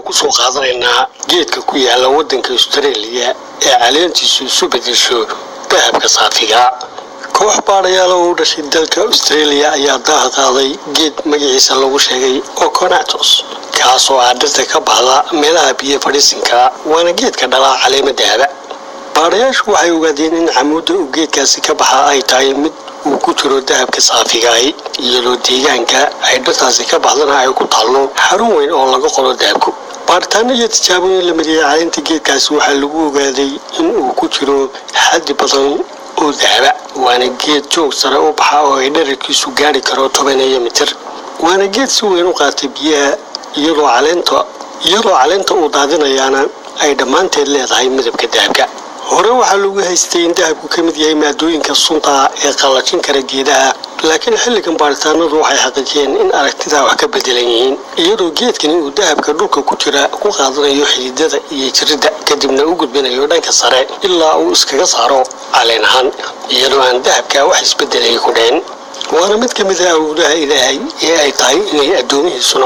Kusoo qaadanaynaa geedka ku yaala waddanka Australia ee caleentiisu isu bedesho dahabka saafiga. Koox baadhayaal oo u dhashay dalka Australia ayaa daaha qaaday geed magaciisa lagu sheegay Oconatus, kaasoo ah dhirta ka baxda meelaha biyo fadhiisinka, waana geedka dhalaa caleemo dahaba. Baadhayaashu waxay ogaadeen in camuudda uu geedkaasi ka baxa ay tahay mid uu ku jiro dahabka saafigaay, iyadoo deegaanka ay dhirtaasi ka baxdana ay ku taallo xarun weyn oo laga qoro dahabku. Baaritaano iyo tijaabooyin la mariyey caleenta geedkaasi waxaa lagu ogaaday in uu ku jiro xaddi badan oo dahaba, waana geed joog sare u baxa oo ay dherarkiisu gaari karo 10 mitir, waana geed si weyn u qaatay biyaha, iyadoo caleenta uu daadinayaana ay dhammaanteed leedahay midabka dahabka. Hore waxaa lagu haystay in dahabku ka mid yahay maadooyinka sunta ah ee qallajin kara geedaha, laakiin xilligan baaritaanadu waxay xaqiijiyeen in aragtidaa wax ka bedelan yihiin, iyadoo geedkani uu dahabka dhulka ku jira ku qaadanayo xididada iyo jiridda, kadibna u gudbinayo dhanka sare ilaa uu iskaga saaro caleen ahaan, iyadoo aan dahabka wax isbedelay ku dhicin. Waana mid ka mid ah awoodaha Ilaahay ee ay tahay inay addoomihiisuna